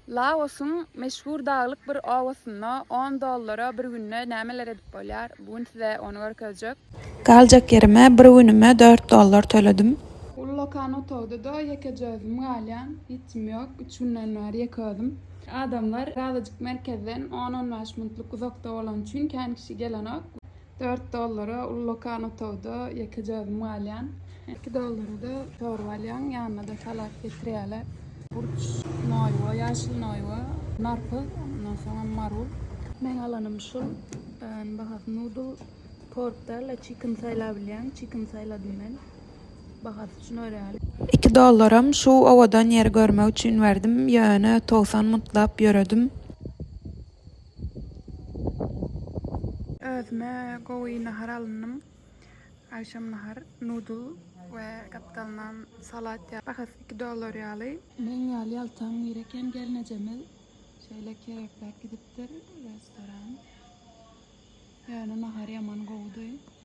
Laosyň meşhur daglyk bir obasynda on dollara bir günde nämeler edip bolýar? Bu gün size ony görkezjek. Galjak ýerime bir günüme dört dollar töledim. Ullakan otagda-da ýekeje özüm galýan. Hiç kim ýok. Üç günden bäri ýeke özüm. Adamlar azajyk merkezden on-on bäş minutlyk uzakda bolany üçin kän kişi gelenok. Dört dollara ullakan otagda ýekeje özüm galýan. Iki dollara-da çorba alýaň, ýanyna-da salat getirýärler. Burç, noýba, ýaşyl noýba, narpyz, ondan soňam marul. Meň alanym şul. Bahasy noodle, pork däl-de chicken saýlabilýäň. Chicken saýladym men. Bahasy üçin örän. Iki dollaram şu owadan ýeri görmek üçin berdim, ýöne 90 muntlap ýöredim. Özüme gowy nahar alyndym. Agşam nahar, noodle we gapdalyndan salat ýa bahasy 2 dollar ýaly. Meň ýaly ýaltaň biri eken gelnejemiz. Şeýle kerekläp gidipdir restoran. Ýöne nahar ýaman gowudy.